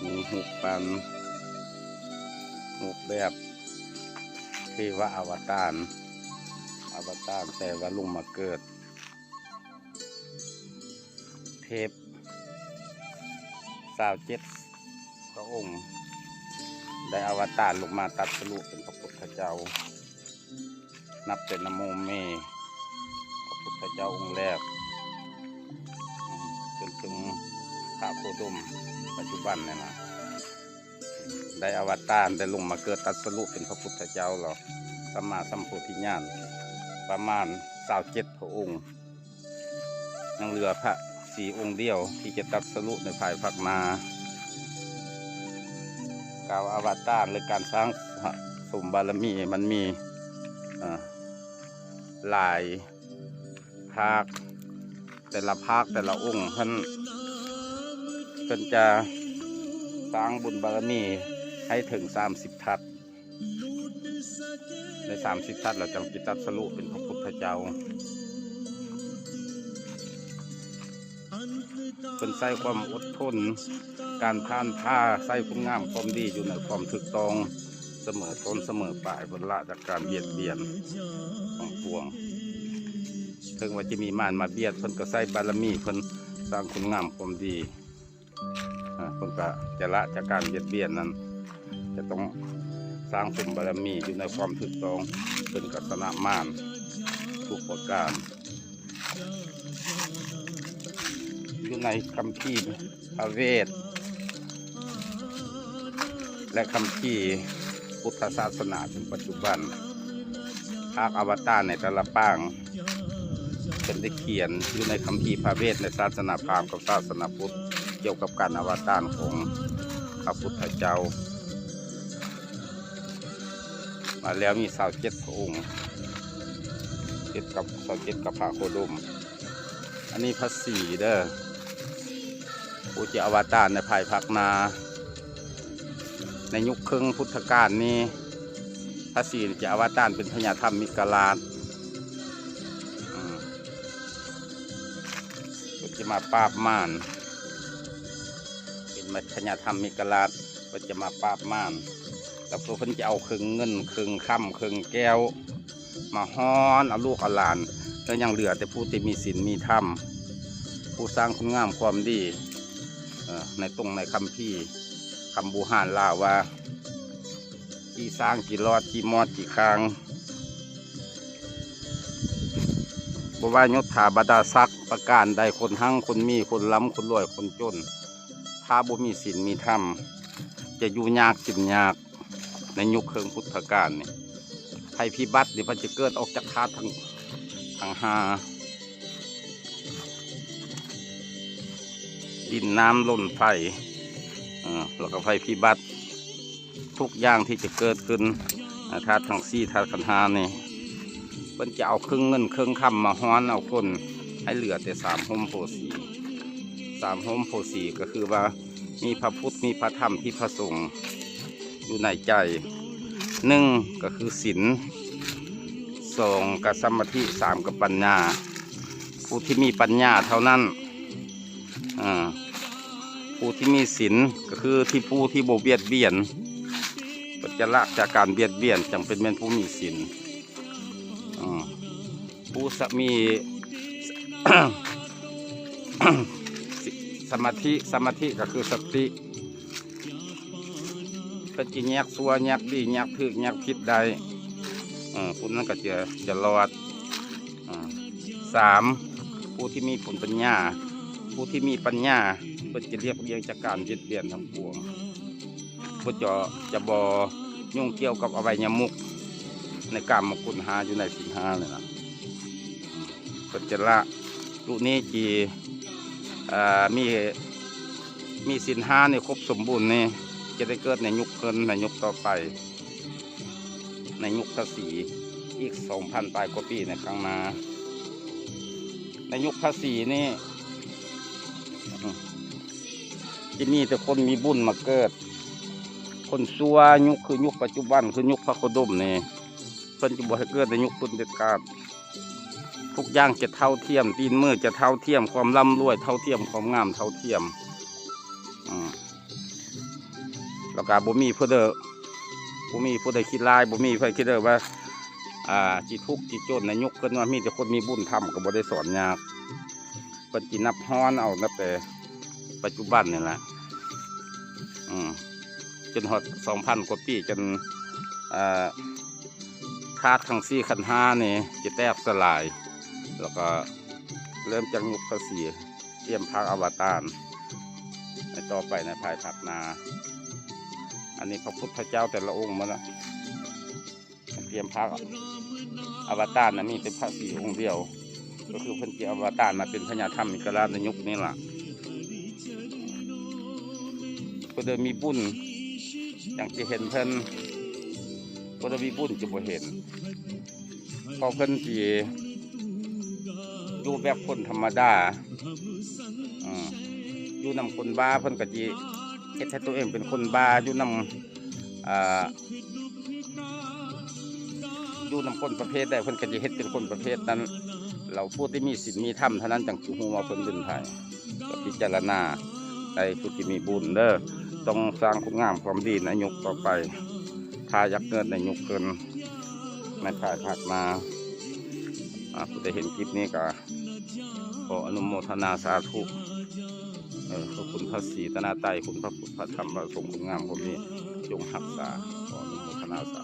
ຮູບປັ້ນ ຮູບແບບເທວະອະວະຕານ ອະວະຕານແປວ່າລົງມາເກີດ ເທບຊາວເຈັດພະອົງ ໄດ້ອະວະຕານລົງມາຕັດສະຮູ້ເປັນພະພຸດທະເຈົ້າ. ນັບແຕ່ນະໂມເມ ພະພຸດທະເຈົ້າອົງແລກ ຈົນເຖິງພະໂຄດົມປັດຈຸບັນນີ້ນະ ໄດ້ອະວະຕານ ໄດ້ລົງມາເກີດຕັດສະຮູ້ເປັນພະພຸດທະເຈົ້າແລ້ວ ສຳມາສຳໂພທິຍານ ປະມານຊາວເຈັດພະອົງ. ຍັງເຫຼືອພະສີອົງດຽວທີ່ຈະຕັດສະຮູ້ໃນພາຍພາກໜ້າ. ກ່າວອາວະຕານ ຫຼື ການສ້າງສະສົມບາລະມີ ມັນມີ ເອີ ຫຼາຍພາກ, ແຕ່ລະພາກແຕ່ລະອົງເພິ່ນ ເພິ່ນຈະສ້າງບຸນບາລະມີໃຫ້ເຖິງສາມສິບທັດ. ໃນສາມສິບທັດແລ້ວຈັ່ງຊິຕັດສະຮູ້ເປັນພະພຸດທະເຈົ້າ. ເພິ່ນໃຊ້ຄວາມອົດທົນ, ການຜ່ານຜ່າ, ໃຊ້ຄຸນງາມຄວາມດີຢູ່ໃນຄວາມຖືກຕ້ອງສະເໝີຕົ້ນສະເໝີປາຍ, ເພິ່ນລະຈາກການບຽດບຽນຂອງປວງ. ເຖິງວ່າຈະມີມານມາບຽດ, ເພິ່ນກໍໃຊ້ບາລະມີເພິ່ນສ້າງຄຸນງາມຄວາມດີ. ອາ ເພິ່ນກະຈະລະຈາກການບຽດບຽນນັ້ນ ຈະຕ້ອງສ້າງສົມບາລະມີຢູ່ໃນຄວາມຖືກຕ້ອງ, ເພິ່ນກະຊະນະມານທຸກປະການ. ຢູ່ໃນຄຳພີພະເວດ ແລະ ຄຳພີພຸດທະສາສະໜາເຖິງປັດຈຸບັນ, ພາກອະວະຕານໃນແຕ່ລະປາງ ເພິ່ນໄດ້ຂຽນຢູ່ໃນຄຳພີພະເວດ ໃນສາສະໜາພາມກັບສາສະໜາພຸດ ກ່ຽວກັບການອະວະຕານຂອງພະພຸດທະເຈົ້າ ມາແລ້ວມີຊາວເຈັດພະອົງ, ເຈັດກັບ ຊາວເຈັດກັບພະໂຄດົມ. ອັນນີ້ພະສີເດີ ຜູ້ຈະອະວະຕານໃນພາຍພາກໜ້າ. ໃນຍຸກເຄິ່ງພຸດທະການນີ້ ພະສີຈະອະວະຕານເປັນພະຍາທຳມິກະລາດ ອືມ ເພິ່ນຈະມາປາບມານ ເປັນພະຍາທຳມິກະລາດ ເພິ່ນຈະມາປາບມານ ແລ້ວເພິ່ນຈະເອົາເຄິ່ງເງິນ ເຄິ່ງຄຳ ເຄິ່ງແກ້ວ ມາຮ້ອນເອົາລູກເອົາຫຼານ ແລ້ວຍັງເຫຼືອແຕ່ຜູ້ທີ່ມີສິນມີທຳ ຜູ້ສ້າງຄຸນງາມຄວາມດີ. ເອີ ໃນຕົງໃນຄຳພີຄຳບູຮານລາວວ່າ ຂີ້ຊ້າງຂີ້ຫຼອດ ຂີ້ມອດຂີ້ຄ້າງ ບໍ່ວ່າຍົດຖາບັນດາສັກປະການໃດ, ຄົນຮັ່ງຄົນມີ, ຄົນລ່ຳຄົນລວຍ, ຄົນຈົນ, ຖ້າບໍ່ມີສິນມີທຳ ຈະຢູ່ຍາກກິນຍາກ. ໃນຍຸກເຄິ່ງພຸດທະການນີ້ ໄພພິບັດນີ້ ມັນຈະເກີດອອກຈາກທາດທັງ ທັງຫ້າ ດິນ ນ້ຳ ລົມ ໄຟ ເອີ ແລ້ວກໍໄພພິບັດ ທຸກຢ່າງທີ່ຈະເກີດຂຶ້ນ ອາ ທາດທັງສີ່ ທາດຂັນຫ້ານີ້ ເພິ່ນຈະເອົາເຄິ່ງເງິນເຄິ່ງຄຳມາຮ້ອນເອົາຄົນ ໃຫ້ເຫຼືອແຕ່ສາມຮົ່ມໂພສີ. ສາມຮົ່ມໂພສີກໍຄືວ່າ ມີພະພຸດ ມີພະທຳ ມີພະສົງຢູ່ໃນໃຈ. ໜຶ່ງກໍຄືສິນ, ສອງກໍສະມາທິ, ສາມກໍປັນຍາ. ຜູ້ທີ່ມີປັນຍາເທົ່ານັ້ນ, ເອີ ຜູ້ທີ່ມີສິນກໍຄືທີ່ ຜູ້ທີ່ບໍ່ບຽດບຽນ, ກໍຈະລະຈາກການບຽດບຽນ, ຈັ່ງເປັນແມ່ນຜູ້ມີສິນ. ອືມ ຜູ້ສະ ມີ ສະ ສະມາທິ, ສະມາທິກໍຄືສະຕິ, ເພິ່ນຈະແຍກຊົ່ວ ແຍກດີ ແຍກຖືກ ແຍກຜິດໄດ້, ເອີ ຜູ້ນັ້ນກໍຈະ ຈະລອດ. ເອີ ສາມ ຜູ້ທີ່ມີຜົນປັນຍາ, ຜູ້ທີ່ມີປັນຍາ ເພິ່ນຈະລຽບລ້ຽງຈາກການບຽດບຽນທັງປວງ. ບໍ່ຈະ ຈະບໍ່ຫຍຸ້ງກ່ຽວກັບອະໄວຍະມຸກໃນກາມມະຄຸນຫ້າ ຢູ່ໃນສິນຫ້ານີ້ນະ. ເພິ່ນຈະລະ ລຸນີຈີ ເອີ ມີ ມີສິນຫ້ານີ້ຄົບສົມບູນນີ້ ຈະໄດ້ເກີດໃນຍຸກເພິ່ນ ໃນຍຸກຕໍ່ໄປ ໃນຍຸກພະສີ ອີກສອງພັນປາຍກວ່າປີໃນຂ້າງໜ້າ. ໃນຍຸກພະສີນີ້ ຈະມີແຕ່ຄົນມີບຸນມາເກີດ, ຄົນຊົ່ວຍຸກ ຄືຍຸກປັດຈຸບັນ ຄືຍຸກພະໂຄດົມນີ້ ເພິ່ນຈະບໍ່ໃຫ້ເກີດໃນຍຸກເພິ່ນເດັດຂາດ. ທຸກຢ່າງຈະເທົ່າທຽມ, ຕີນມືຈະເທົ່າທຽມ, ຄວາມລ່ຳລວຍເທົ່າທຽມ, ຄວາມງາມເທົ່າທຽມ. ອາ ແລ້ວກໍບໍ່ມີຜູ້ໃດ ບໍ່ມີຜູ້ໃດຄິດຮ້າຍ ບໍ່ມີໃຜຄິດຮ້າຍວ່າ ອ່າ ຊິທຸກຊິຈົນນະ ຍົກຂຶ້ນມາ ມີແຕ່ຄົນມີບຸນທຳ ກໍບໍ່ໄດ້ສອນຍາກ. ເພິ່ນຊິນັບຮອນເອົານັບແຕ່ປັດຈຸບັນນີ້ແຫຼະ ອືມ ຈົນຮອດສອງພັນກວ່າປີ ຈົນ ເອີ ທາດທັງສີ່ຂັນຫ້ານີ້ຈະແຕກສະຫຼາຍ ແລ້ວກໍເລີ່ມຈັກຍຸກພະສີ ຕຽມພາກອະວະຕານໃນຕໍ່ໄປໃນພາຍພາກໜ້າ. ອັນນີ້ພະພຸດທະເຈົ້າແຕ່ລະອົງໝົດລະ ຕຽມພາກອະວະຕານນະ ມີແຕ່ພະສີອົງດຽວ ກໍຄືເພິ່ນຈະອະວະຕານມາເປັນພະຍາທຳອິກະລາດໃນຍຸກນີ້ລະ. ຜູ້ໃດມີບຸນຈັ່ງຈະເຫັນເພິ່ນ ຜູ້ໃດມີບຸນຈະບໍ່ເຫັນ ເພາະເພິ່ນຊິຢູ່ແບບຄົນທຳມະດາ ເອີ ຢູ່ນຳຄົນບ້າ ເພິ່ນກໍຊິເຮັດໃຫ້ຕົວເອງເປັນຄົນບ້າ ຢູ່ນຳ ອ່າ ຢູ່ນຳຄົນປະເພດໃດ ເພິ່ນກໍຈະເຮັດເປັນຄົນປະເພດນັ້ນ. ແລ້ວຜູ້ທີ່ມີສິນມີທຳເທົ່ານັ້ນ ຈັ່ງຊິຮູ້ວ່າເພິ່ນເປັນໃຜ. ກໍພິຈາລະນາໄດ້ ຜູ້ທີ່ມີບຸນເດີ ຕ້ອງສ້າງຄຸນງາມຄວາມດີໃນຍຸກຕໍ່ໄປ ຖ້າຢາກເກີດໃນຍຸກເພິ່ນໃນພາຍພາກໜ້າ. ອາ ຜູ້ໃດເຫັນຄລິບນີ້ກໍຂໍອະນຸໂມທະນາສາທຸ ເອີ ຂອບຄຸນພະສີຕະນາໄຕ ຄຸນພະພຸດ ພະທຳ ພະສົງ ຄຸນງາມຄວາມດີ ຈົ່ງຮັກສາ ຂໍອະນຸໂມທະນາສາ